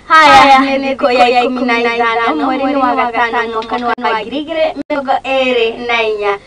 Haya nĩ thikũ ya 15 mweri wa gatano mwaka wa 2024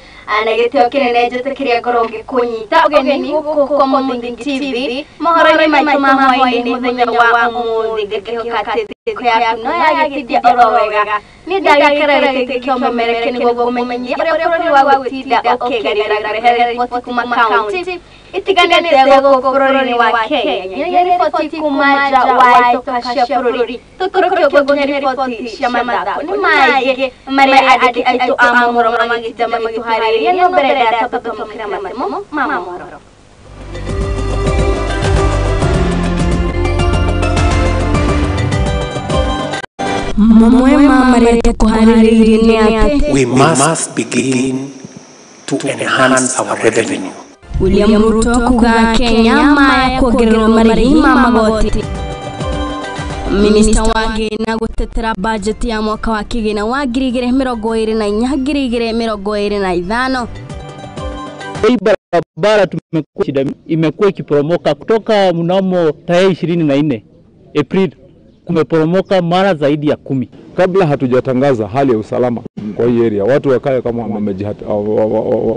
na gĩtĩo kĩnene njĩtĩkĩria ngorwo ngĩkũnyita ũgeni gũkũ kwa Mũthingi TV mohoro-inĩ maitũ ma hwaĩ-inĩ mũthenya wa ũmũthĩ ngĩkĩhoka atĩ thikũ yaku no yagĩtinda oro wega. Niĩ ndagĩikara gĩtĩ kĩa ũmemereke nĩguo ngũmenyithie ũrĩa bũrũri wa gũtinda ũkĩgeria kũrehe riboti kuma kaunti itiganĩte gũkũ bũrũri-inĩ wa Kenya, nginya riboti kuma nja wa itoka cia bũrũri tũtũrũkĩo nginya riboti cia mathako nĩ maingĩ marĩa andĩki aitũ a mohoro magĩtinda magĩtũharĩrĩria no mbere ya tũtũmũkĩra matemo ma mohoro. Mamwe ma marĩa tũkũharĩrĩirie nĩ atĩ we must begin to enhance our revenue. William Ruto kuga Kenya maya kuongererwo marĩhi ma magoti. Minista wa Kĩgĩna gũtetera bajeti ya mwaka wa kĩgĩna wa 2024 2025. Hii barabara tumekuwa shida, imekuwa ikiporomoka kutoka mnamo tarehe 24 April, kumeporomoka mara zaidi ya 10. Kabla hatujatangaza hali ya usalama kwa hii area, watu wakae kama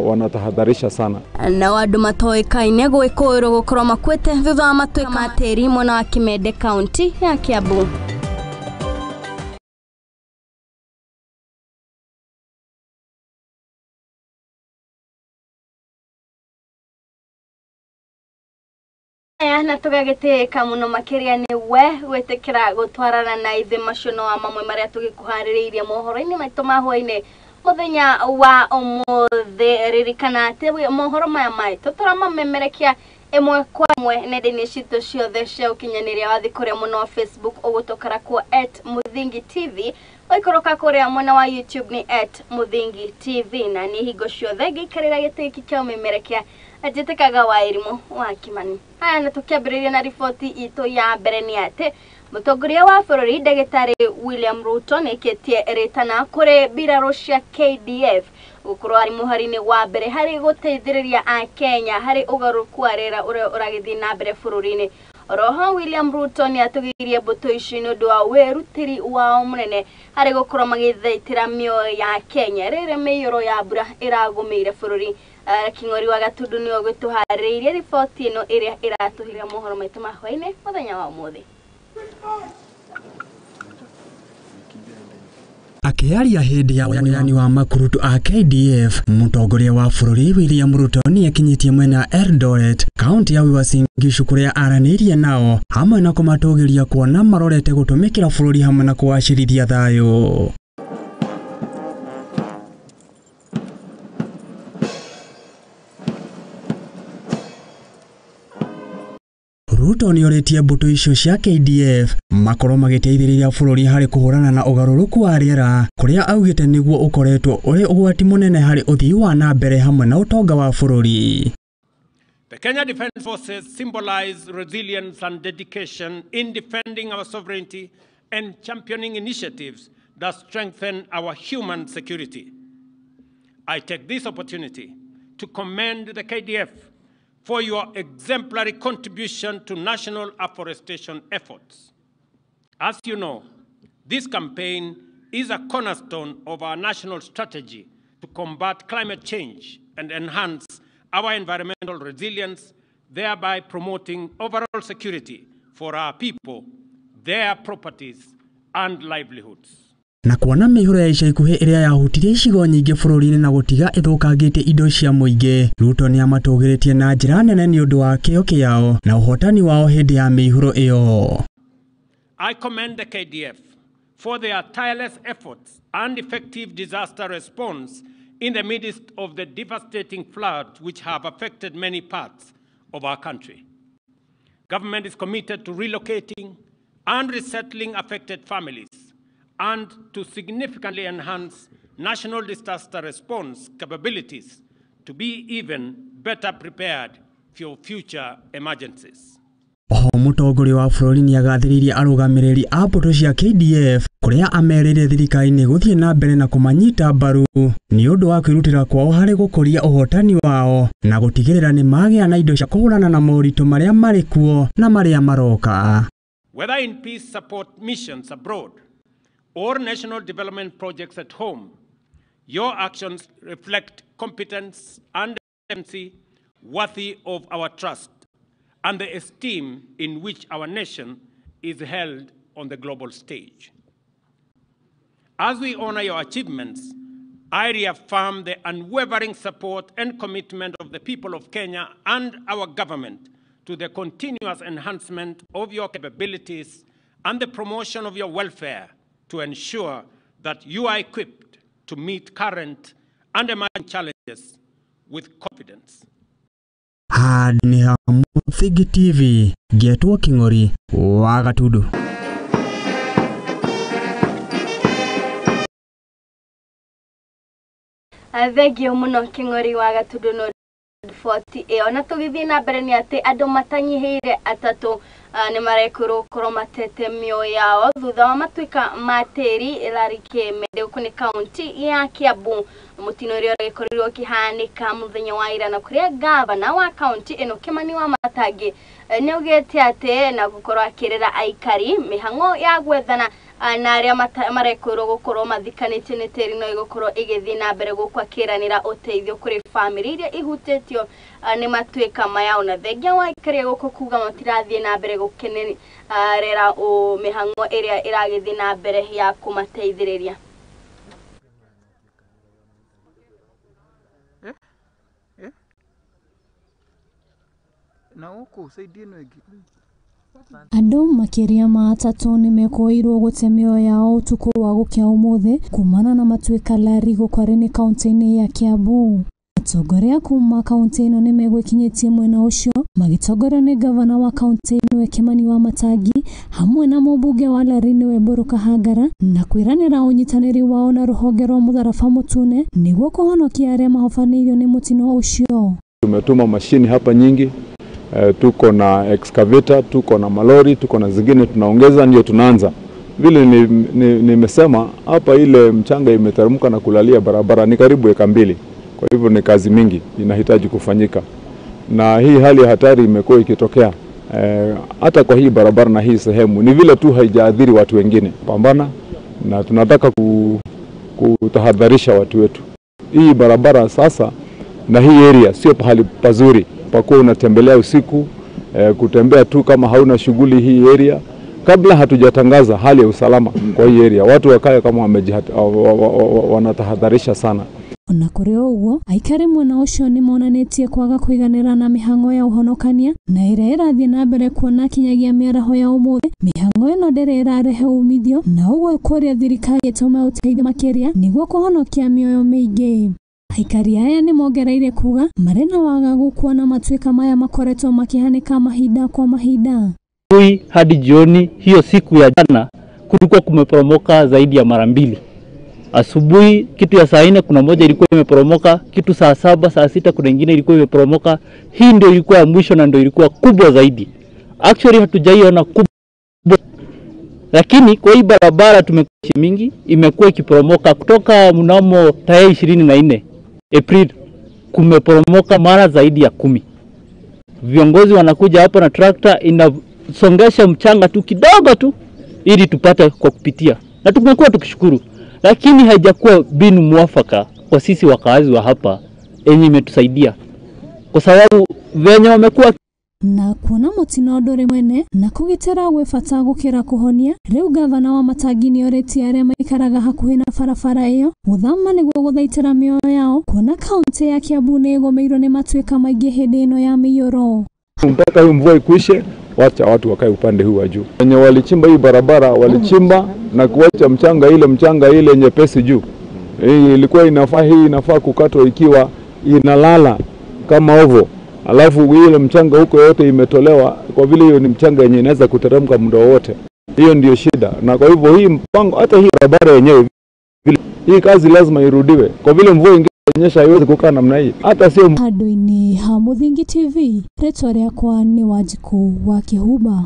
wanatahadharisha sana. Na andũ matoĩkaine gwĩkũĩrwo gũkorwo makuĩte thutha wa matuĩka ma tĩri mwena wa Kimende kaunti ya Kiambu. Na tũgagĩtĩĩka mũno makĩria nĩ we gwĩtĩkĩra gũtwarana na ithuĩ macio no mamwe marĩa tũgĩkũharĩrĩirie mohoro-inĩ maitũ ma hwaĩ-inĩ mũthenya wa ũmũthĩ. Ririkana atĩ mohoro maya maitũ tũramamemerekia ĩmwe kwa ĩmwe nenda-inĩ citũ ciothe cia ũkinyanĩria. Wathiĩ kũrĩa mwena wa Facebook ũgũtũkara kuo @Mũthingi TV, waikũrũka kũrĩa mwena wa YouTube nĩ @Mũthingi TV, na nĩ hingo ciothe ngĩikarĩra gĩtĩ gĩkĩ kĩa ũmemerekia njĩtĩkaga wa Irimũ wa Kimani. Haya, na tũkĩambĩrĩria na riboti itũ ya mbere nĩ atĩ mũtongoria wa bũrũri ndagĩtarĩ William Ruto nĩaikĩtie rĩtana kũrĩ mbirarũ cia KDF gũkorwo arĩ mũhari-inĩ wa mbere harĩ gũteithĩrĩria Akenya harĩ ũgarũrũku wa rĩera ũrĩa ũragĩthiĩ na mbere bũrũri-inĩ. Oroho William Ruto nĩatũgĩirie mbũtũ ici nĩ ũndũ wa wĩrutĩri wao mũnene harĩ gũkorwo magĩthaitĩra mĩoyo ya Kenya rĩrĩa mĩiyũro ya mbura ĩragũmĩire bũrũri. King'ori wa Gatundu nĩwe ũgĩtũharĩrĩirie riboti ĩno ĩrĩa ĩratũhĩra mohoro maitũ ma hwaĩ-inĩ mũthenya wa ũmũthĩ. Akĩaria hĩndĩ ya ũheani wa makurutu a KDF, mũtongoria wa bũrũri William Ruto nĩakinyĩtie mwena wa Eldoret, kaunti ya Uasin Gishu kũrĩa aranĩirie nao hamwe na kũmatũgĩria kuona marorete gũtũmĩkĩra bũrũri hamwe na kũgacĩrithia thayũ. Ruto nĩorĩtie mbũtũ icio cia KDF makorwo magĩteithĩrĩria bũrũri harĩ kũhũrana na ũgarũrũku wa rĩera kũrĩa augĩte nĩguo ũkoretwo ũrĩ ũgwati mũnene harĩ ũthii wa na mbere hamwe na ũtonga wa bũrũri. The Kenya Defence Forces symbolize resilience and dedication in defending our sovereignty and championing initiatives that strengthen our human security. I take this opportunity to commend the KDF for your exemplary contribution to national afforestation efforts. As you know, this campaign is a cornerstone of our national strategy to combat climate change and enhance our environmental resilience, thereby promoting overall security for our people, their properties, and livelihoods. Na kuona mĩihũro ya ica ikuhĩ ĩrĩa yahutirie icigo nyingĩ bũrũri-inĩ na gũtiga ĩthũkangĩtie indo cia mũingĩ, Ruto nĩamatũgĩrĩtie na njĩra nene nĩ ũndũ wa kĩyo kĩao na ũhotani wao hĩndĩ ya mĩihũro ĩyo. I commend the KDF for their tireless efforts and effective disaster response in the midst of the devastating floods which have affected many parts of our country. Government is committed to relocating and resettling affected families and to significantly enhance national disaster response capabilities to be even better prepared for future emergencies. Oho mũtongoria wa bũrũri nĩagathĩrĩirie arũgamĩrĩri a mbũtũ cia KDF kũrĩa amerĩire thirikari nĩ gũthiĩ na mbere na kũmanyita mbaru nĩ ũndũ wa kwĩrutĩra kwao harĩ gũkũria ũhotani wao na gũtigĩrĩra nĩ magĩa na indo cia kũhũrana na moritũ marĩa marĩ kuo na marĩa maroka. Whether in peace support missions abroad or national development projects at home, your actions reflect competence and efficiency worthy of our trust and the esteem in which our nation is held on the global stage. As we honor your achievements, I reaffirm the unwavering support and commitment of the people of Kenya and our government to the continuous enhancement of your capabilities and the promotion of your welfare to ensure that you are equipped to meet current and emerging challenges with confidence. Handũ ha Mũthingi TV ngetwo Kĩng'ori wa Gatundu. Thengio muno Kĩng'ori wa Gatundu no riboti ĩyo. Na tũgĩthiĩ na mbere nĩ atĩ andũ matanyihĩire atatũ nĩ marekũrwo gũkorwo matete mĩoyo yao thutha wa matuĩka ma tĩri Larry Kemende gũkũ nĩ kaunti ya Kiambu. Mũtino ũrĩa ũragĩkorirwo ũkĩhanĩka mũthenya wa ira na kũrĩa gavana wa kaunti ĩno Kĩmani wa Matangi nĩ augĩte atĩ na gũkorwo akĩrĩra aikari mĩhang'o ya gwethana na arĩa marekũrwo gũkorwo mathikanĩtie nĩ tĩri no ĩgũkorwo ĩgĩthiĩ na mbere gũkũ akĩranĩra ũteithio kũrĩ bamĩrĩ iria ihutĩtio nĩ matuĩka maya. Ona thengia wa aikari gũkũ kuga matirathiĩ na mbere gũkenerera mĩhang'o ĩrĩa ĩragĩthiĩ na mbere ya kũmateithĩrĩria. Andũ makĩria ma atatũ nĩmekũĩirwo gũte mĩoyo yao ũtukũ wa gũkĩa ũmũthĩ kumana na matuĩka Larry Gũkwarĩ kaunti-inĩ ya Kiambu. Atongoria kuma kaunti ĩno nĩmegwĩkinyĩtie mwena ũcio magĩtongorio nĩ gavana wa kaunti ĩno Kĩmani wa Matangi hamwe na mũmbunge wa Larry nĩwe Mbũrũ Kahangara na kwĩranĩra ũnyitanĩri wao na rũhonge rwa Mũtharaba Mũtune nĩguo kũhonokia arĩa mahobanĩirio nĩ mũtino ũcio. Tumetuma mashini hapa nyingi. Tuko na excavator, tuko na malori, tuko na zingine tunaongeza, ndio tunaanza. Vile nimesema hapa ile mchanga imeteremka na kulalia barabara ni karibu eka 2. Kwa hivyo ni kazi mingi inahitaji kufanyika. Na hii hali ya hatari imekuwa ikitokea hata kwa hii barabara na hii sehemu, ni vile tu haijaadhiri watu wengine. Pambana na tunataka kutahadharisha watu wetu. Hii barabara sasa na hii area sio pahali pazuri pakuwa unatembelea usiku, kutembea tu kama hauna shughuli hii area. Kabla hatujatangaza hali ya usalama kwa hii area, watu wakae kama wanatahadharisha sana. Ona kũrĩ o ũguo, aikari mwena ũcio nĩmonanĩtie kwaga kũiganĩra na mĩhang'o ya ũhonokania na ĩrĩa ĩrathiĩ na mbere kuona kinyagia mĩaraho ya ũmũthĩ mĩhang'o ĩno ndĩrĩ ĩrarehe umithio na ũguo kũria thirikari ĩtũme ũteithio makĩria nĩguo kũhonokia mĩoyo mĩingĩ. Aikari aya nĩmongereire kuga marĩ na wagagu kuona matuĩka maya makoretwo makĩhanĩka mahinda kwa mahinda. Asubuhi hadi jioni hiyo siku ya jana kulikuwa kumeporomoka zaidi ya mara 2. Asubuhi kitu ya saa 4 kuna moja ilikuwa imeporomoka, kitu saa 7, saa 6 kuna nyingine ilikuwa imeporomoka. Hii ndio ilikuwa ya mwisho na ndio ilikuwa kubwa zaidi. Actually hatujaiona kubwa. Lakini kwa hii barabara tumekuwa mingi imekuwa ikiporomoka kutoka mnamo tarehe 24 April kumeporomoka mara zaidi ya 10. Viongozi wanakuja hapa na trakta inasongesha mchanga tu kidogo tu ili tupate kwa kupitia. Na tumekuwa tukishukuru, lakini haijakuwa binu mwafaka kwa sisi wakazi wa hapa yenye imetusaidia. Kwa sababu venye wamekuwa na kuona mũtino ndũrĩ mwene na kũgitĩra gwĩ bata gũkĩra kũhonia. Rĩu gavana wa Matangi nĩorĩtie arĩa maikaraga hakuhĩ na barabara ĩyo gũthama nĩguo gũthaitĩra mĩoyo yao kuona kaunti ya Kiambu nĩ ĩgũmĩirwo nĩ matuĩka maingĩ hĩndĩ ĩno ya mĩiyũro. Mpaka hii mvua ikwishe, wacha watu wakae upande huu wa juu. Wenye walichimba hii barabara walichimba na kuacha mchanga ile nyepesi juu. Hii ilikuwa inafaa, hii inafaa kukatwa ikiwa inalala kama ovo. Alafu ile mchanga huko yote imetolewa kwa vile hiyo ni mchanga yenye inaweza kuteremka muda wote. Hiyo ndio shida. Na kwa hivyo hii mpango, hata hii barabara yenyewe vile, hii kazi lazima irudiwe. Kwa vile mvua ingenyesha haiwezi kukaa namna hii. Hata sio Handũ-inĩ ha Mũthingi TV, rĩtwa rĩakwa nĩ Wanjikũ wa Kĩhumba.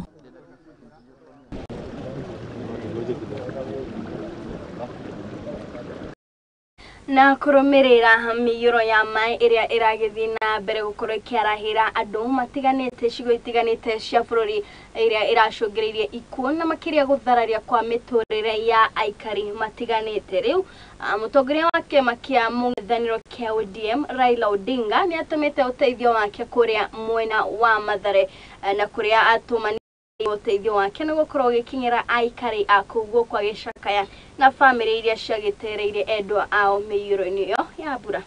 Na kũrũmĩrĩra mĩiyũro ya maĩ ĩrĩa ĩragĩthiĩ na mbere gũkorwo ĩkĩarahĩra andũ matiganĩte icigo itiganĩte cia bũrũri ĩrĩa ĩracũngĩrĩirie ikuũ na makĩria gũthararia kwa mĩtũrĩre ya aikari matiganĩte. Rĩu mũtongoria wa kĩama kĩa mũng'ethanĩro kĩa ODM Raila Odinga nĩ atũmĩte ũteithio wake kũrĩa mwena wa Mathare na kũrĩa atũma ũteithio wake nĩ gũkorwo ũgĩkinyĩra aikari a kũu gũkũ agĩcakaya na bamĩrĩ iria ciagĩtereire endwa ao mĩiyũro-inĩ ĩyo ya mbura.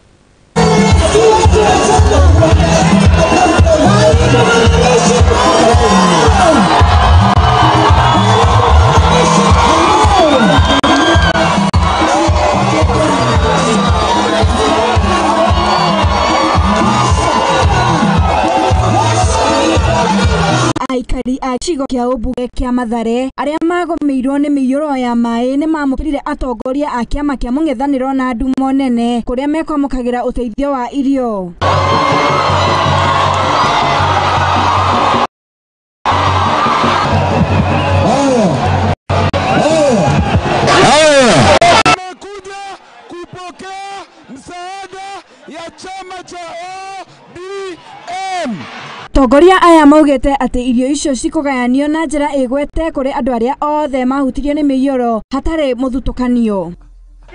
Aikari a gĩcigo kĩa ũmbunge kĩa Mathare arĩa magũmĩirwo nĩ mĩiyũro ya maĩ nĩ mamũkĩrire atongoria a kĩama kĩa mũng'ethanĩro na ndumo nene kũrĩa mekwamũkagĩra ũteithio wa irio. Tumekuja kupokea msaada ya chama cha ODM. Atongoria aya maugĩte atĩ irio icio cikũgayanio na njĩra ĩgwete kũrĩ andũ arĩa othe mahutirio nĩ mĩiyũro hatarĩ mũthutũkanio.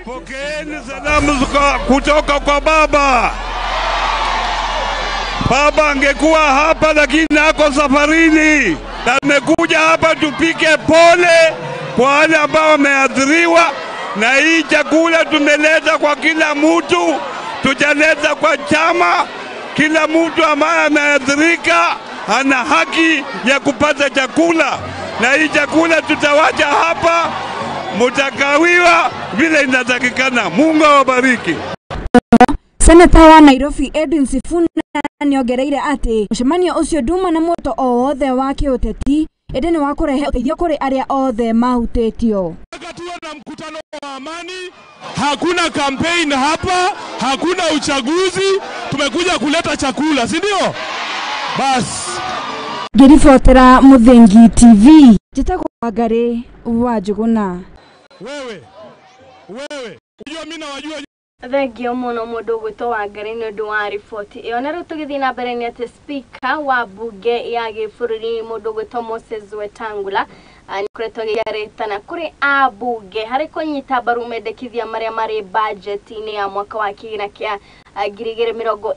Pokeeni salamu kutoka kwa baba. Baba angekuwa hapa lakini ako safarini, na amekuja hapa tupike pole kwa wale ambao wameathiriwa, na hii chakula tumeleta kwa kila mtu, tujaleta kwa chama. Kila mtu ambaye ameathirika ana haki ya kupata chakula, na hii chakula tutawacha hapa, mutakawiwa vile inatakikana. Mungu awabariki. Seneta wa Nairobi Edwin Sifuna nĩongereire atĩ mũcemanio ũcio nduma na muoto o wothe wa kĩũteti ĩndĩ nĩ wa kũrehe ũteithio kũrĩ arĩa othe mahutĩtio. Tuwe na mkutano wa amani, hakuna campaign hapa, hakuna uchaguzi, tumekuja kuleta chakula, si ndio? Bas. Ngĩribotera Mũthingi TV, njĩtagwo Wangari wa Njũgũna. Wewe, unajua mimi nawajua. Thengio mũno mũndũ ũgwĩtwo Wangari nĩ ũndũ wa riboti ĩyo. Na rĩu tũgĩthiĩ na mbere nĩ atĩ speaker wa mbunge ya gĩbũrũri mũndũ ũgwĩtwo Moses Wetangula nĩkoretwo agĩaritana kũrĩ ambunge harĩ kũnyita mbaru mendekithia marĩa marĩ bajeti-inĩ ya mwaka wa kĩgĩna kĩa 2024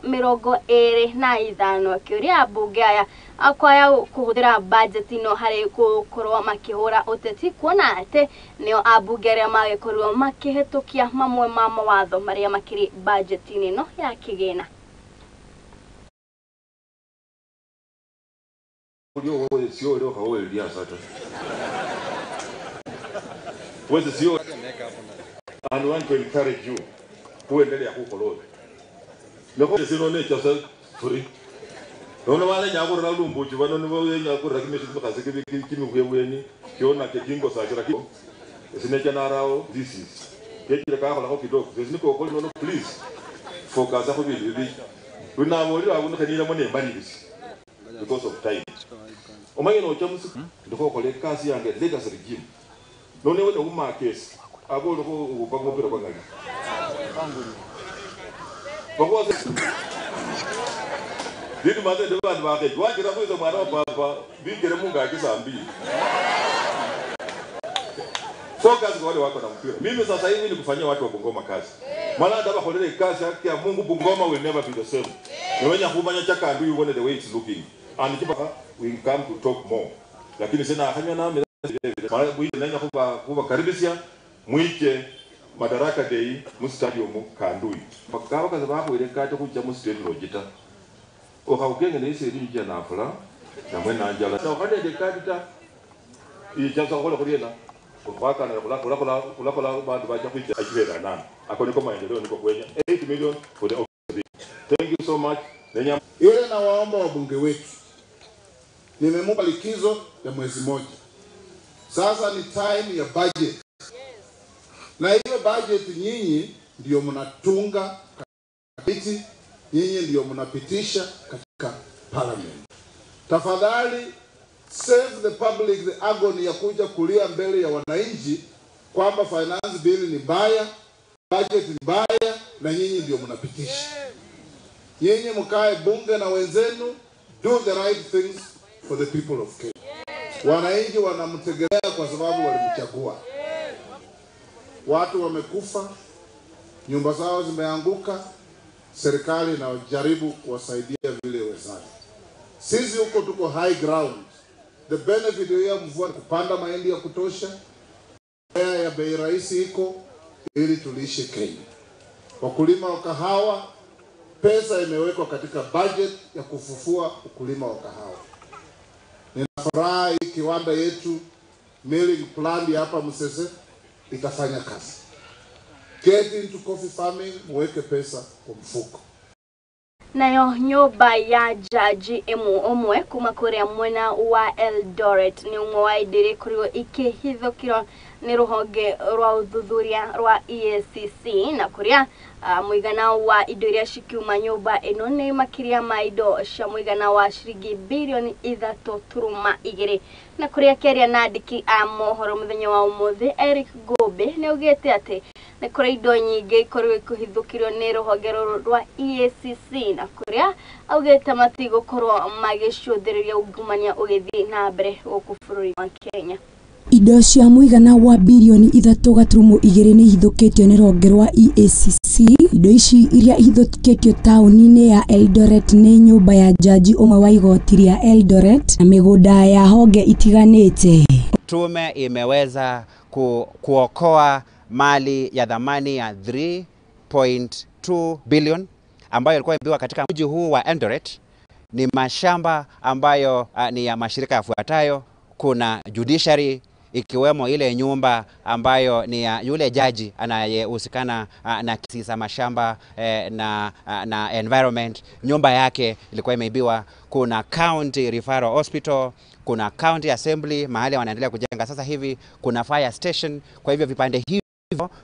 2025 akĩũria ambunge aya akwaya kũhũthĩra bajeti ĩno harĩ gũkorwo makĩhũra ũteti kuona atĩ nĩo ambunge arĩa magĩkorirwo makĩhĩtũkia mamwe ma mawatho marĩa makĩrĩ bajeti-inĩ ĩno ya kĩgĩna. And want to encourage you kuendelea kukolole loko sino cha free nono wale nyakura lumbuchi bano nibo nyakura kimesho mukase kimibweni kiona kekingo sakira sinecha narao this is kechira kakhola ko kidogo sesiniko ko nono please focus ko bindu bibi unabolira abuno khenila mo nembalilisi because of time omanye nocha musi ndiko khole kasi yange legacy regime none wene umakesi abo loko upangopira kwangali Dini maze ndo bantu bakhe wagira kwizo mwana wa papa bigere Mungu akisambi. Focus kwa wale wako na mpira. Mimi sasa hivi ni kufanyia watu wa Bungoma kazi. Mwana ndaba kholele kazi yake ya Mungu, Bungoma will never be the same. Nimenya kumanya chaka ndu you want the way it's looking. And kipa we come to talk more. Lakini sina hanya na mimi mara buyi nenya kuba kubakaribisha mwike Madaraka Day mu stadium Kandui. Bakaba kaza bakwire kate kujja mu stadium lojita. Okaugenge nisi rinja na afula na mwena anjala. Na wakati de kadita ijaza kola kuliena. Kwaka na kula kula kula kula kula bantu bacha kuja ajira nani. Akoni kama maendeleo niko kwenye 8 million for the Thank you so much. Nenya yule na waomba wabunge wetu. Nimemupa likizo ya mwezi mmoja. Sasa ni time ya budget. Na hiyo budget nyinyi ndio mnatunga kabiti, nyinyi ndio mnapitisha katika parliament. Tafadhali save the public the agony ya kuja kulia mbele ya wananchi kwamba finance bill ni mbaya, Budget mbaya na nyinyi ndio mnapitisha. Nyinyi mkae bunge na wenzenu, do the right things for the people of Kenya. Wananchi wanamtegemea kwa sababu walimchagua. Watu wamekufa, nyumba zao zimeanguka, serikali inajaribu kuwasaidia vile iwezavyo. Sisi huko tuko high ground. The benefit ya mvua kupanda mahindi ya kutosha, ya bei rahisi iko ili tulishe Kenya. Wakulima wa kahawa, pesa imewekwa katika budget ya kufufua ukulima wa kahawa. Ninafurahi kiwanda yetu milling plant hapa Musese itafanya kazi. Get into coffee farming, muweke pesa kwa mfuko. Nayo nyumba ya jaji emu omwe kuma kuria mwena wa Eldoret ni umwe wa indo ikorirwo ikihithũkĩrwo nĩ rũhonge rwa ũthuthuria rwa EACC, na kuria mũigana wa indo iria cikiuma nyũmba ĩno nĩ makĩria ma indo cia mũigana wa ciringi 3.2 birioni, na kuria kĩaria na andĩki a mohoro mũthenya wa ũmũthĩ, Eric Ngũmbĩ nĩ augĩte atĩ nĩ kũrĩ indo nyingĩ ikorirwo ikĩhithũkĩrwo nĩ rũhonge rũrũ rwa EACC, na kũrĩa augĩte matigũkorwo magĩcũthĩrĩria ungumania ũgĩthiĩ na mbere gũkũ bũrũri wa Kenya. Indo cia mũigana wa 3.2 birioni nĩ ihithũkĩtio nĩ rũhonge rwa EACC. Indo ici iria ihithũkĩtio taũni-inĩ ya Eldoret nĩ nyũmba ya jaji ũmwe wa igoti rĩa Eldoret na mĩgũnda ya honge itiganĩte. Tume imeweza kuokoa mali ya thamani ya 3.2 billion ambayo ilikuwa imeibiwa katika mji huu wa Eldoret. Ni mashamba ambayo ni ya mashirika yafuatayo. Kuna judiciary, ikiwemo ile nyumba ambayo ni ya yule jaji anayehusikana na kesi za mashamba na environment. Nyumba yake ilikuwa imeibiwa. Kuna County Referral Hospital, kuna County Assembly mahali wanaendelea kujenga sasa hivi, kuna fire station. Kwa hivyo vipande hivyo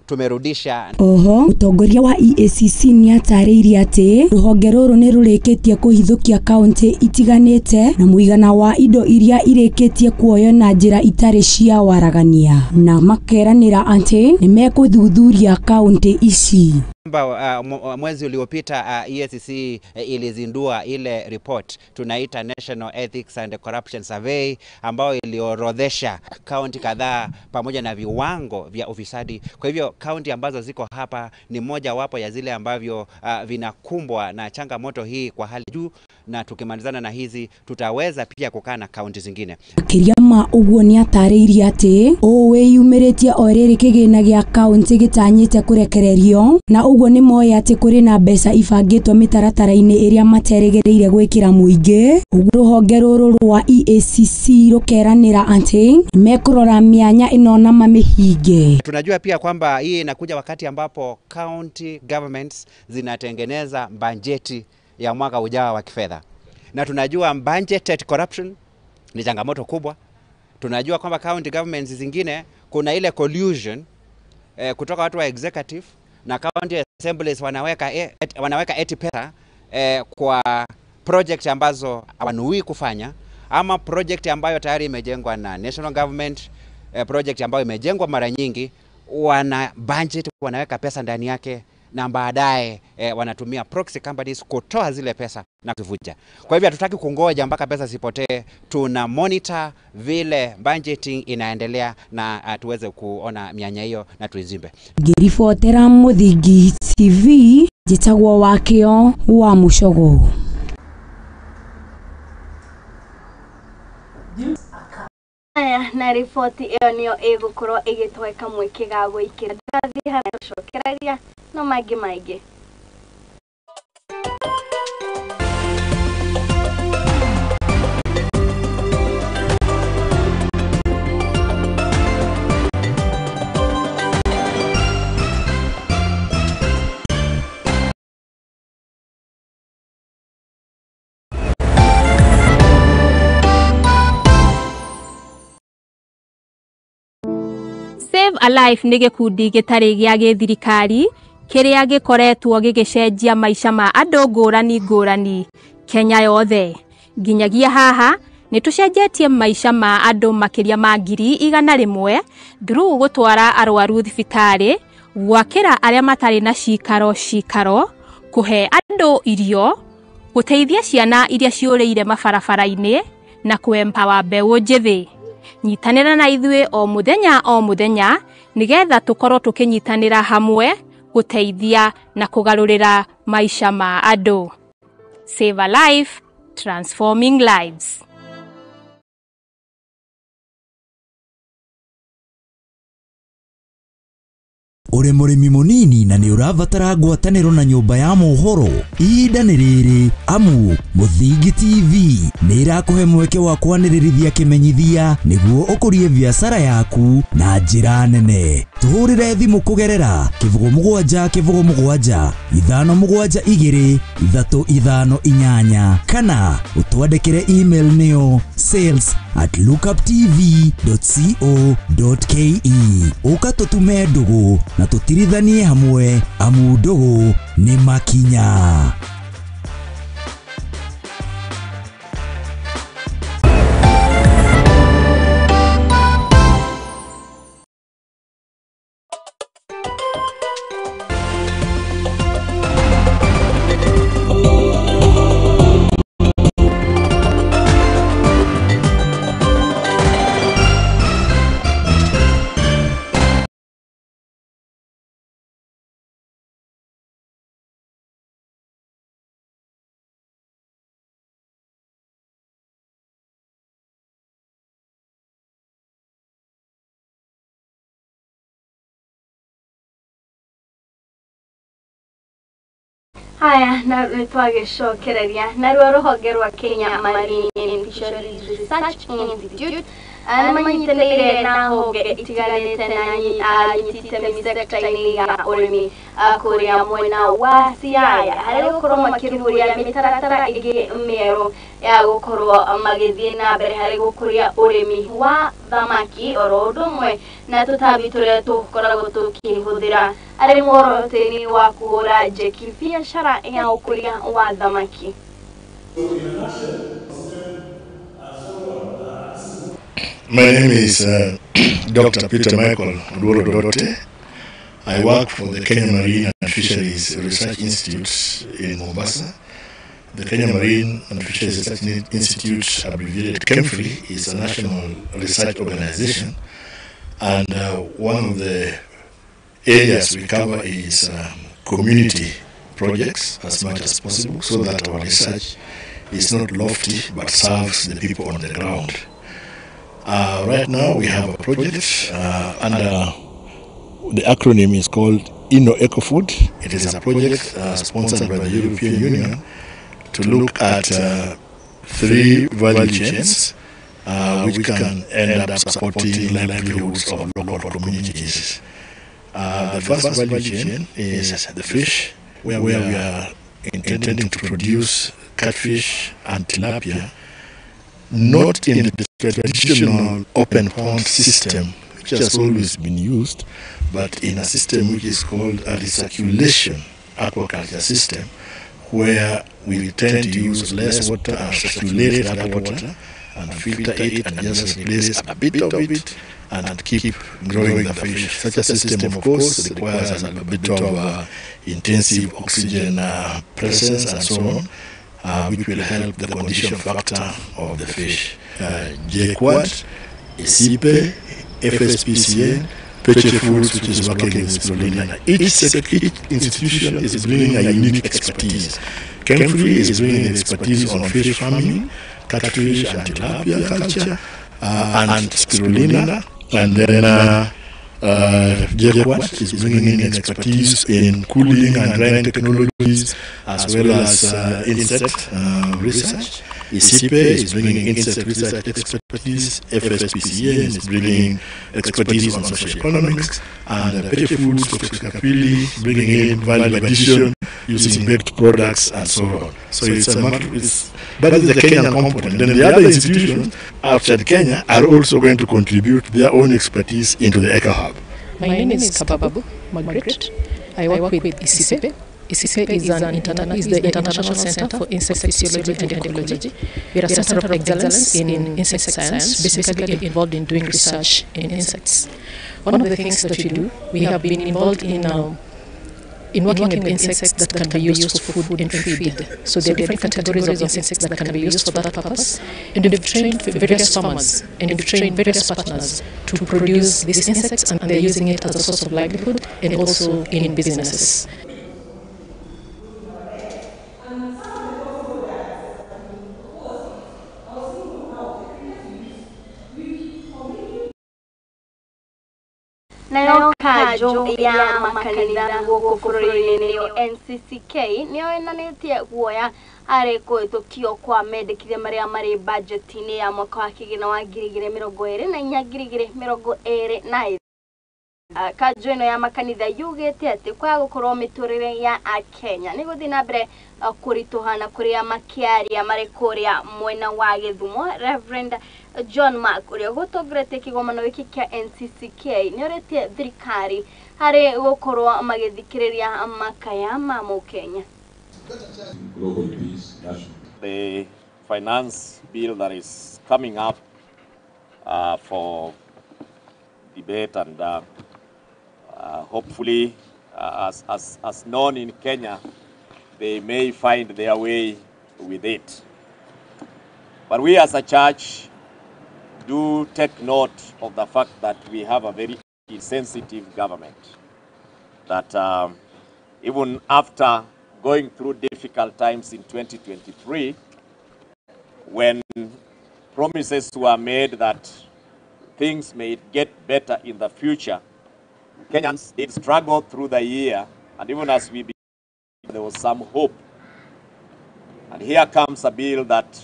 tumerudisha. Oho mũtongoria wa EACC nĩ atarĩirie atĩ rũhonge rũrũ nĩ rũrĩkĩtie kũhithũkia kaunti itiganĩte na mũigana wa indo iria irĩkĩtie kuoywo na njĩra itarĩ cia waragania, na makeranĩra atĩ nĩ mekũthuthuria kaunti ici. Mwezi uliopita EACC ilizindua ile report tunaita National Ethics and Corruption Survey, ambayo iliorodhesha kaunti kadhaa pamoja na viwango vya ufisadi. Kwa hivyo kaunti ambazo ziko hapa ni moja wapo ya zile ambavyo vinakumbwa na changamoto hii kwa hali juu, na tukimalizana na hizi tutaweza pia kukaa na kaunti zingine. Makĩria ma ũguo nĩ atarĩirie atĩ ũũ wĩyumĩrĩtie o rĩrĩ kĩgĩna gĩa kaunti gĩtanyĩte kũrekererio, na ũguo nĩ moĩ atĩ kũrĩ na mbeca ibangĩtwo mĩtaratara-inĩ ĩrĩa materĩgĩrĩire gwĩkĩra mũingĩ. Ũguo rũhonge rũrũ rwa EACC rũkeranĩra atĩ mekũrora mĩanya ĩno na mamĩhinge. Tunajua pia kwamba hii inakuja wakati ambapo county governments zinatengeneza bajeti ya mwaka ujao wa kifedha, na tunajua budgeted corruption ni changamoto kubwa. Tunajua kwamba county governments zingine kuna ile collusion kutoka watu wa executive na county assemblies, wanaweka eti pesa kwa project ambazo hawanuii kufanya, ama project ambayo tayari imejengwa na national government, project ambayo imejengwa mara nyingi, wana budget, wanaweka pesa ndani yake na baadaye wanatumia proxy companies kutoa zile pesa na kuvuja. Kwa hivyo hatutaki kungoja mpaka pesa zipotee, tuna monitor vile budgeting inaendelea na tuweze kuona mianya hiyo na tuizimbe. Ngĩribotera Mũthingi TV, njĩtagwo Wakĩo wa Mũcogo. Aya, na riboti ĩyo nĩyo ĩgũkorwo ĩgĩtũhe kamweke ga gũikĩra ndathiĩ harĩa tũcokereria no mangĩ maingĩ. Save a Life nĩ gĩkundi gĩtarĩ gĩa gĩthirikari kĩrĩa gĩkoretwo gĩgĩcenjia maica ma andũ ngũrani ngũrani Kenya yothe. Nginyagia haha nĩ tũcenjetie maica ma andũ makĩria ma 100,000 through gũtwara arwaru thibitarĩ, Gwakĩra arĩa matarĩ na cikaro cikaro, kũhe andũ irio, gũteithia ciana iria ciũrĩire mabarabara-inĩ na kũempawa mbeũ njĩthĩ. Nyitanĩra na ithuĩ o mũthenya o mũthenya nĩgetha tũkorwo tũkĩnyitanĩra hamwe gũteithia na kũgarũrĩra maica ma andũ. Save a life, transforming lives. Uri mũrĩmi mũnini na nĩ ũrabatara ngwatanĩro na nyũmba ya mohoro, ihinda nĩ rĩrĩ amu Mũthingi TV nĩ ĩrakũhe mweke wa kwanĩrĩrithia kĩmenyithia nĩguo ũkũrie biacara yaku na njĩra nene. Tũhũrĩre thimũ kũgerera 07 07 572 358 kana ũtwandĩkĩre email nĩyo sales@lookuptv.co.ke. Ũka tũtume ndũgũ na tũtirithanie hamwe amu ndũgũ nĩ makinya. Haya, na nĩtwagĩcokereria naruo rũhonge rwa Kenya Marine and Fisheries Research Institute nĩ manyitanĩire na honge itiganĩte na anyiti itemi sekta-inĩ ya ũrĩmi kũrĩa mwena wa Siaya harĩ gũkorwo makĩrugũria mĩtaratara ĩngĩ mĩerũ ya gũkorwo magĩthiĩ na mbere harĩ gũkũria ũrĩmi wa thamaki oro ũndũ ũmwe na tũtambi tũrĩa tũkoragwo tũkĩhũthĩra arĩ muoroto-inĩ wa kũhũra njeki biacara ya ũkũria wa thamaki. My name is Dr. Peter Michael Oduor Odote. I work for the Kenya Marine and Fisheries Research Institute in Mombasa. The Kenya Marine and Fisheries Research Institute, abbreviated KEMFRI, is a national research organization, and one of the areas we cover is community projects as much as possible, so that our research is not lofty but serves the people on the ground. Right now we have a project under the acronym is called Inno EcoFood. It is a project sponsored by the European Union to look at three value chains which can end up supporting livelihoods of local communities. The first value chain is the fish, where we are intending to produce catfish and tilapia, not in the traditional open pond system, which has always been used, but in a system which is called a recirculation aquaculture system, where we tend to use less water and circulate that water and filter it and just replace a bit of it and keep growing the fish. Such a system, of course, requires a bit of intensive oxygen presence and so on, which will help the condition factor of the fish. JKUAT, ICIPE, FSPCA, Peche Foods, which is working in Spirulina. Each institution is bringing a unique expertise. KEMFRI is bringing expertise on fish farming, catfish and tilapia culture, and spirulina. And then JKUAT is bringing in expertise in cooling and drying technologies, as well as insect research. ICIPE is bringing insect research expertise. FSPCA is bringing expertise on social economics, and Peche Foods, Kapili, bringing in value addition using baked products and so on. So it's a matter, that is the Kenyan component. Then the other institutions outside Kenya are also going to contribute their own expertise into the Eco Hub. My name is Kababu Margaret. I work with ICIPE. ICIPE is the International Center for Insect Physiology and Ecology. We are a center of excellence in insect science, basically involved in doing research in insects. One of the things that we do, we have been involved in working with insects that can be used for food and feed. So there are different categories of insects that can be used for that purpose. And we've trained various farmers and we've trained various partners to produce these insects, and they're using it as a source of livelihood and also in businesses. Nayo kanjũ ya makanitha gũkũ bũrũri-inĩ nĩyo NCCK nĩyo ĩnanĩtie guoya harĩ kũhĩtũkio kwa mendekithia marĩa marĩ bajeti-inĩ ya mwaka wa kĩgĩna wa 2024 2025. Kanjũ ĩno ya makanitha yugĩte atĩ kwaga gũkorwo mĩtũrĩre ya akenya nĩ gũthiĩ na mbere kũritũha na kũrĩa makĩaria marĩ kũrĩa mwena wa Gĩthumo. Reverend John Mark ũrĩa ũgũtongoretie kĩgomano gĩkĩ kĩa NCCK nĩ orĩtie thirikari harĩ gũkorwo magĩthikĩrĩria makaya ma mũkenya. The finance bill that is coming up for debate and hopefully, as known in Kenya, they may find their way with it. But we as a church do take note of the fact that we have a very insensitive government, that even after going through difficult times in 2023, when promises were made that things may get better in the future, Kenyans did struggle through the year, and even as we began, there was some hope. And here comes a bill that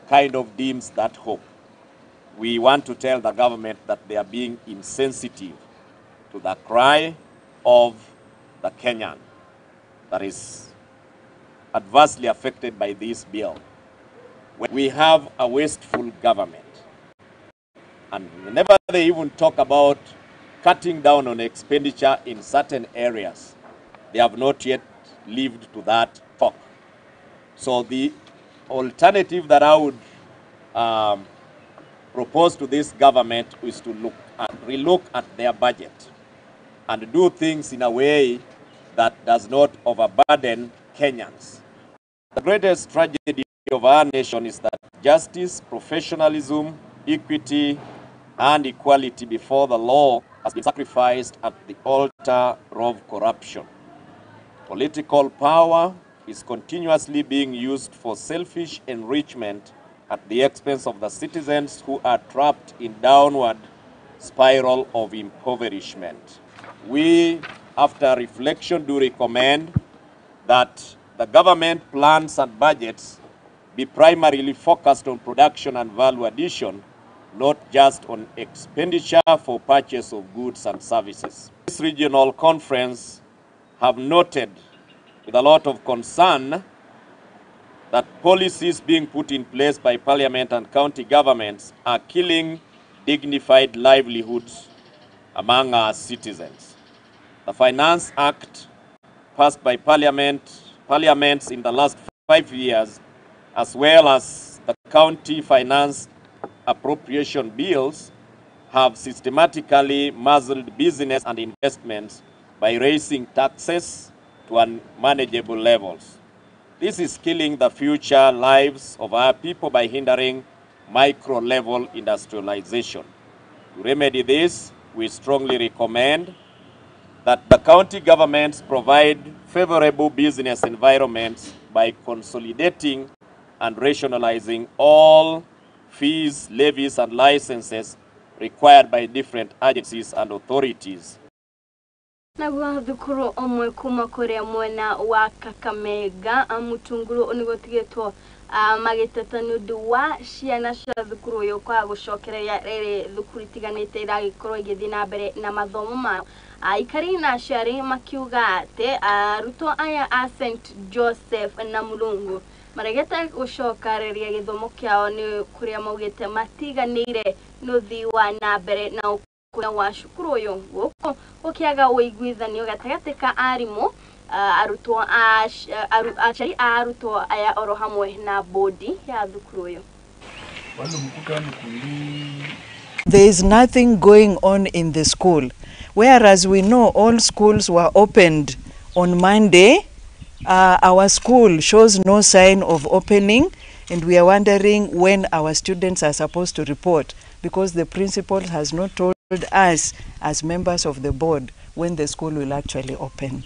kind of dims that hope. We want to tell the government that they are being insensitive to the cry of the Kenyan that is adversely affected by this bill. We have a wasteful government, and whenever they even talk about cutting down on expenditure in certain areas, they have not yet lived to that talk. So the alternative that I would propose to this government is to look at, relook at their budget and do things in a way that does not overburden Kenyans. The greatest tragedy of our nation is that justice, professionalism, equity, and equality before the law has been sacrificed at the altar of corruption. Political power is continuously being used for selfish enrichment at the expense of the citizens who are trapped in downward spiral of impoverishment. We, after reflection, do recommend that the government plans and budgets be primarily focused on production and value addition, not just on expenditure for purchase of goods and services. This regional conference have noted with a lot of concern that policies being put in place by parliament and county governments are killing dignified livelihoods among our citizens. The Finance Act passed by parliaments in the last 5 years, as well as the county finance appropriation bills, have systematically muzzled business and investments by raising taxes to unmanageable levels. This is killing the future lives of our people by hindering micro-level industrialization. To remedy this, we strongly recommend that the county governments provide favorable business environments by consolidating and rationalizing all fees, levies, and licenses required by different agencies and authorities. Naguo thukuru omwe kuma kuria mwena wa Kakamega Mutunguru nigutigitwo magiteta ni undu wa ciana cia thukuru uyu kwa gucokereria riri thukuru itiganite iragikorwo igithii na mbere na mathomo mao. Aikari na aciari makiuga ati arutwo aya a St Joseph na Mulungu maregete gucokereria githomo kiao ni kuria maugite matiganire nuthi wa na mbere na wa cukuru uyu guku gukiaga uiguithanio gatagati ka arimu Arutwo aciari a arutwo aya oro hamwe na bodi ya thukuru uyu. There is nothing going on in the school, whereas we know all schools were opened on Monday. Our school shows no sign of opening, and we are wondering when our students are supposed to report, because the principal has not told us as members of the board when the school will actually open.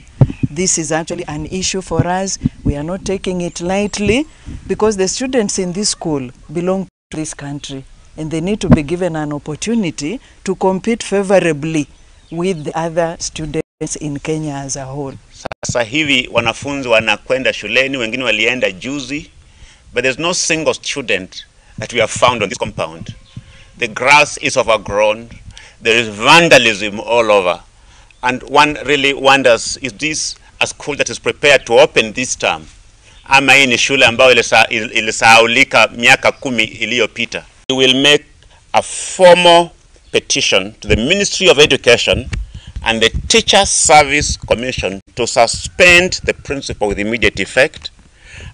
This is actually an issue for us. We are not taking it lightly, because the students in this school belong to this country, and they need to be given an opportunity to compete favorably with the other students in Kenya as a whole. Sasa hivi wanafunzi wanakwenda shuleni, wengine walienda juzi, but there's no single student that we have found on this compound. The grass is overgrown, there is vandalism all over, and one really wonders, is this a school that is prepared to open this term? Ama hii ni shule ambayo ilisahaulika miaka 10 iliyopita. We will make a formal petition to the Ministry of Education and the Teacher Service Commission to suspend the principal with immediate effect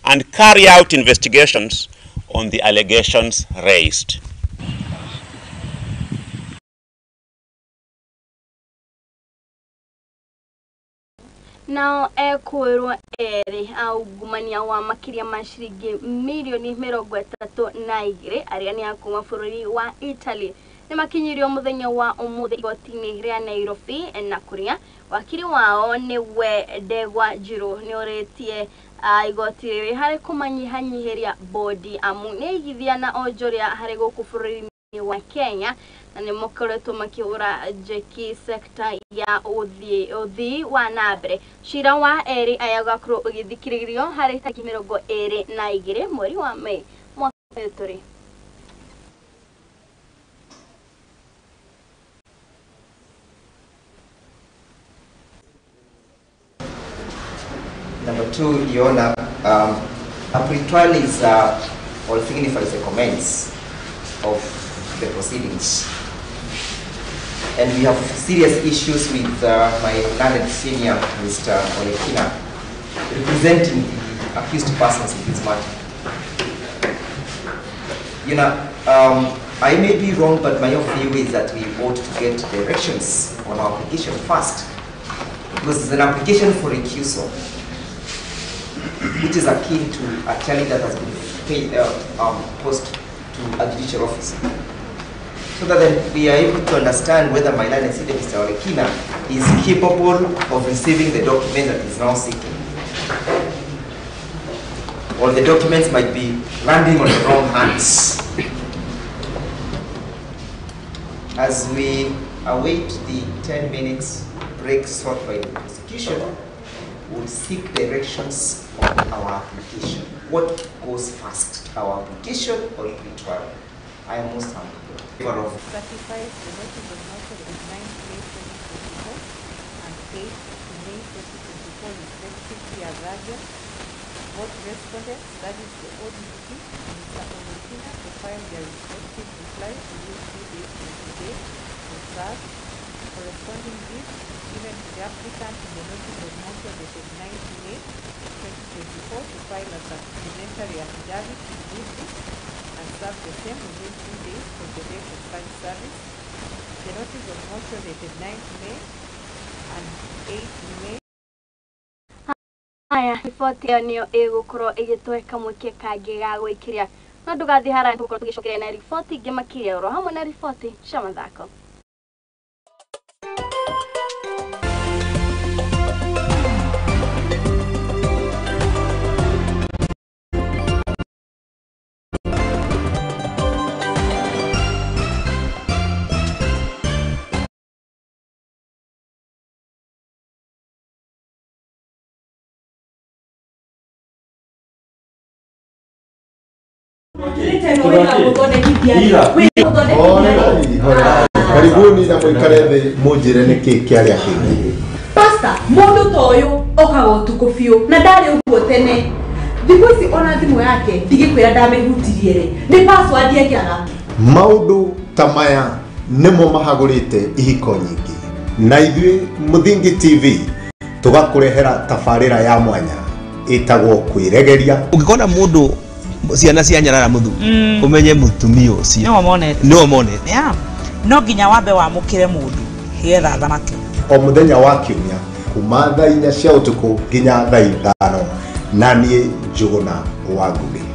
and carry out investigations on the allegations raised. Nao ekwirwo eri aungumania wa makiria ma ciringi mirioni 32 aria ni akuma bururi wa Italy ni makinyirio muthenya wa umuthi igoti-ini ria Nairobi na kuria wakiri wao ni we Ndegwa Njiru ni oritie igoti riri hari kumanyihanyihiria bodi amu ni igithia na onjoria hari guku bururi wa Kenya na ni mokoretwo makihura njeki sekta ya uthii wa na mbere. Cira wa eri aya ugakorwo ugithikiririo hari tariki 22 mweri wa Mei mwaka uyu turi. Number two, Your Honor, a pre-trial is or signifies the comments of the proceedings, and we have serious issues with my learned senior, Mr. Olekina, representing the accused persons in this matter. You know, I may be wrong, but my own view is that we ought to get directions on our application first, because it's an application for recusal, which is akin to a challenge that has been paid, posed to a judicial officer, so that then we are able to understand whether my learned senior, Mr. Olekina, is capable of receiving the document that is now seeking, or the documents might be landing on the wrong hands. As we await the 10 minutes break sought by the prosecution, we'll seek directions on our application. What goes first, our application or pre-trial? I am most humble. Certifies the notice of motion of 9 May 2024 and 8 May 2024 respectively as urgent. Both respondents, that is the ODPP and Mr. Olekina, to file their respective replies within 3 days from today to serve corresponding briefs given to the applicant in the notice of motion dated 9 May 2024 to file a supplementary affidavit immediately and serve the same within 2 days from the date of such service. The notice of motion dated 9 May and 8 May. Haya, riboti ĩyo nĩyo ĩgũkorwo ĩgĩtũhe kamweke kangĩ ga gwĩkĩria no ndũgathiĩ haraya tũgũkorwo tũgĩcokeria na riboti ingĩ makĩria oro hamwe na riboti cia mathako. Karibuni na mwikare thi munjire niki kiaria kingi. Pastor, mundu ta uyu okaga utuku biu na ndari uguo tene. Thiku ici ona thimu yake ndigikwira ndamihutirie ri ni password yekiraga. Maundu ta maya nimo mahagurite ihiko nyingi na ithuĩ Muthingi TV Tũgakũrehera tabarĩra ya mwanya ĩtagwo kwĩregeria. Ũngĩkona mũndũ ciana cia nyarara mũthuri, ũmenye mũtumia ũcio nĩwe monete. Yeah. No nginya wambe wamũkĩre mũndũ nĩgetha athamake. O mũthenya wa kiumia kuma thaa 4 cia ũtukũ nginya thaa 5, na niĩ Njũgũna wa Ngũgĩ.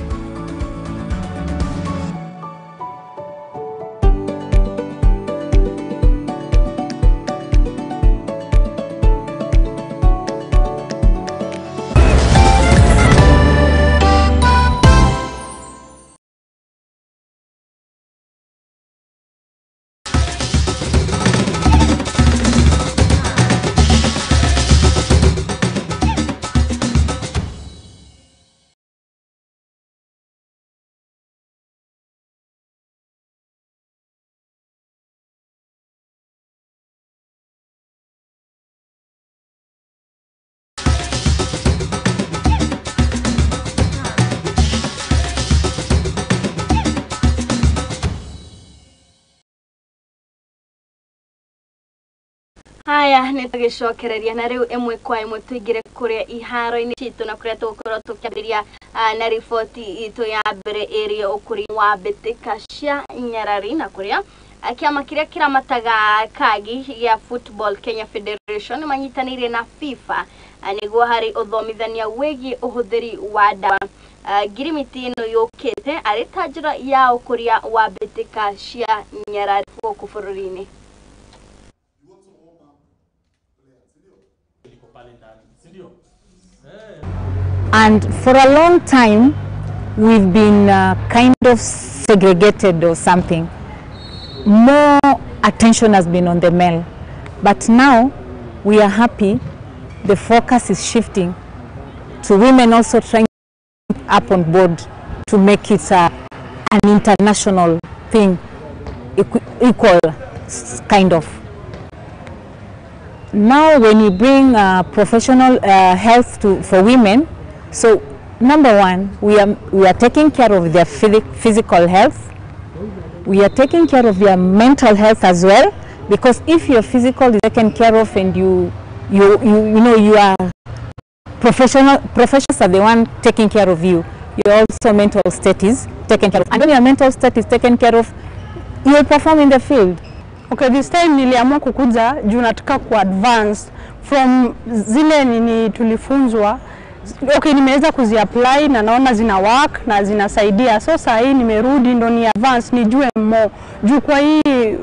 Haya, nĩ tũgĩcokereria na rĩu ĩmwe kwa ĩmwe tũingĩre kũrĩa iharo-inĩ citũ na kũrĩa tũgũkorwo tũkĩambĩrĩria na riboti itũ ya mbere ĩrĩa ũkũria wa mbĩtĩka cia nyarari, na kũrĩa kĩama kĩrĩa kĩramataga kagi gĩa Football Kenya Federation nĩmanyitanĩire na FIFA nĩguo harĩ ũthomithania wĩgiĩ ũhũthĩri wa ndawa. Ngirimiti ĩno yũkĩte arĩ ta njĩra ya ũkũria wa mbĩtĩka cia nyarari gũkũ bũrũri-inĩ. And for a long time, we've been kind of segregated or something. More attention has been on the male. But now, we are happy the focus is shifting to women also trying up on board to make it an international thing, equal kind of. Now when we bring professional health for women, so number one, we are taking care of their physical health. We are taking care of their mental health as well, because if your physical is taken care of and you know you are professionals are the one taking care of you. Your also mental state is taken care of. And when your mental state is taken care of, you will perform in the field. Okay, this time niliamua kukuja juu nataka ku advance from zile nini tulifunzwa. Okay, nimeweza kuzi-apply na naona zina work na zinasaidia. So saa hii nimerudi ndo ni advance nijue more. Juu kwa hii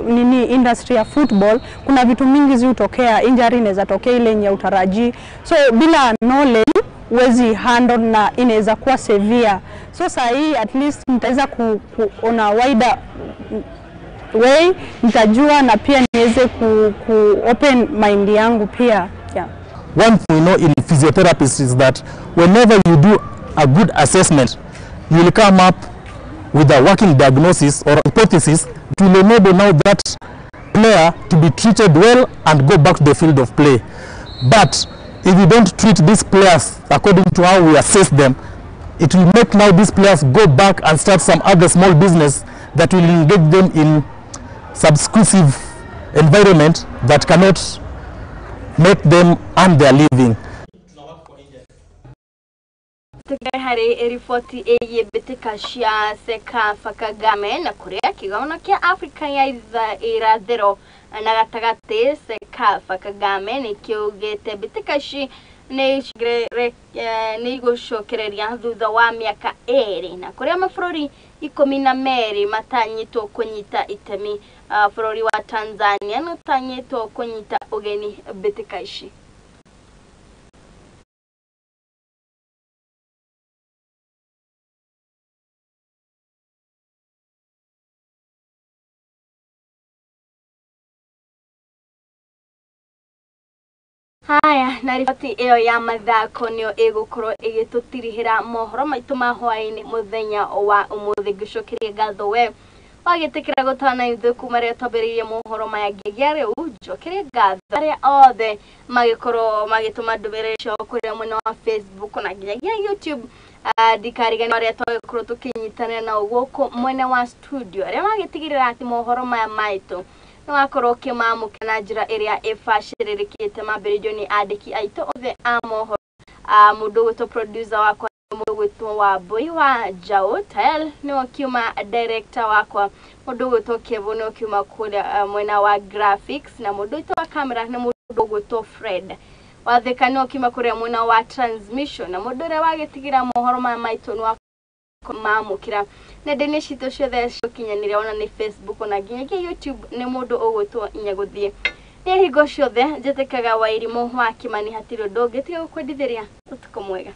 nini industry ya football kuna vitu mingi ziutokea, injury inaweza tokea ile yenye utaraji. So bila knowledge huwezi handle na inaweza kuwa severe. So saa hii at least nitaweza kuona wider way, nitajua na pia niweze ku open mind yangu pia. Yeah. One thing we know in physiotherapy is that whenever you do a good assessment, you will come up with a working diagnosis or hypothesis to enable now that player to be treated well and go back to the field of play. But if you don't treat these players according to how we assess them, it will make now these players go back and start some other small business that will engage them in subversive environment that cannot make them earn their living. Tukihari ripoti ĩgiĩ mbĩtĩka cia CECAFA Kagame na kũrĩa kĩgomano kĩa Afrika ya irathĩro na gatagatĩ CECAFA Kagame nĩ kĩugĩte mbĩtĩka ici nĩ igũcokereria thutha wa mĩaka 2 na kũrĩa mabũrũri 12 matanyĩtwo kũnyita itemi. Bũrũri wa Tanzania nĩ ũtanyĩtwo kũnyita ũgeni mbĩtĩka ici. Haya, na riboti ĩyo ya mathako nĩyo ĩgũkorwo ĩgĩtũtirihĩra mohoro maitũ ma hwaĩ-inĩ mũthenya wa ũmũthĩ. Ngĩcokeria ngatho we wagĩtĩkĩra gũtwana ithuĩ kuma rĩrĩa twambĩrĩirie mohoro maya nginyagia rĩu. Njokerie ngatho arĩa othe magĩkorwo magĩtũma ndũmĩrĩri ciao kũrĩa mwena wa Facebook na nginyagia YouTube. Ndikariganĩrwo arĩa twagĩkorwo tũkĩnyitanĩra nao gũkũ mwena wa studio, arĩa magĩtigĩrĩra atĩ mohoro maya maitũ Nĩ wakorwo ũkĩmamũkĩra na njĩra ĩrĩa ĩbacĩrĩrĩkĩte. Mambĩrĩirio nĩ andĩki aitũ othe a mohoro, mũndũ ũgwĩtwo producer wakwa, mũndũ ũgwĩtwo Wambui wa Njaũ Tael nĩwe ũkiuma director wakwa, mũndũ ũgwĩtwo Kevo nĩwe ũkiuma kũrĩa mwena wa graphics, na mũndũ witũ wa camera nĩ mũndũ ũgwĩtwo Fred Wathĩka nĩwe ũkiuma kũrĩa mwena wa transmission, na mũndũ ũrĩa wagĩtigĩra mohoro maya maitũ nĩ wa mamũkĩra nenda-inĩ citũ ciothe ciũkinyanĩria, ona nĩ Facebook ona nginyagia YouTube, nĩ mũndũ ũgwĩtwo Nyagũthiĩ. Nĩ hingo ciothe njĩtĩkaga Wairimũ wa Kĩmani, hatirĩ ũndũ ũngĩ tiga gũkwendithĩria ũtukũ mwega.